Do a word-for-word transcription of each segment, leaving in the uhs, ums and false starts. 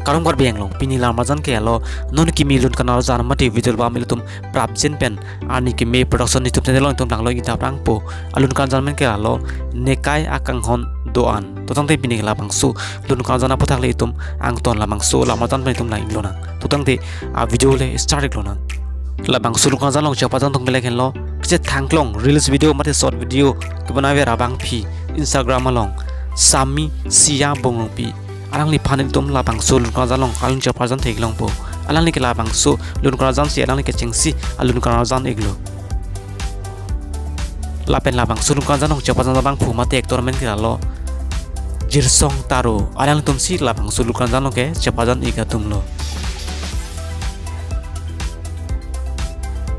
Kardom Karbi Anglong, pini lamarjan ke alo, non kimi lun karjan mate video album ilitum prapjin pen, Arni Keme Production YouTube channel along itum langlong ik dap rangpo. Alun karjan pen ke alo, Nekai Akanghon Do-an. To tangte pini labangso lun karjan aputhak le itum angton labangso lamarjan pen itum lang ik lonang. To tangte a video le start ik lonang. Labangso lun karjan along chepajang thong belek henlo, kachet thangklong reels video mate short video kebana ver abangpi Instagram along Sami Sia Bongrungpi, alangliphan ilitum labangso lun karjan along alun chepajang thek longpo. Alangli ke labangso lun karjan si alangli kechengsi alun karjan iklo. Lapen labangso lun karjan along chepajang abangphu mate actor amen ke alo Jirsong Taro, alanglitum si labangso lun karjan along ke chepajang ik atumlo.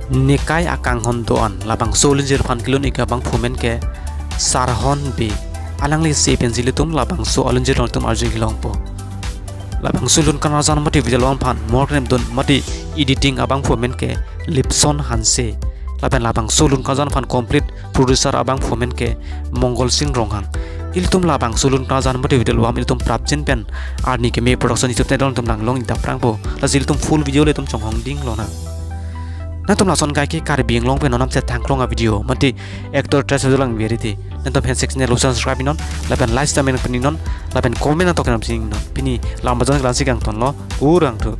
Nekai Akanghon Do-an, labangso aluncir aphan kelun ik abangphu amen ke Sarhon Bey, alangli si pensi ilitum labangso aluncir along itum arju ik longpo. Labangso lun karjan mate video album aphan mor krim dun mate editing abangphu amen ke Lipson Hanse. Lapen labangso lun karjan aphan complete producer abangphu amen ke Mongol Sing Ronghang. Ilitum labangso lun karjan mate video album ilitum prapjin pen Arni Keme Production YouTube channel itum langlong ik dap rangpo. Lasi ilitum full video le itum chonghong ding lonang. Nangtum lason kai ke Karbi Anglong pen non namchet thangklong a video mate actor actress video lang verite, nangtum handshake channel lo subscribe non, lapen like star men pini non, lapen comment nangtok nam sing non. Pini lamarjan kelang si kangtonlo, kurvangthu.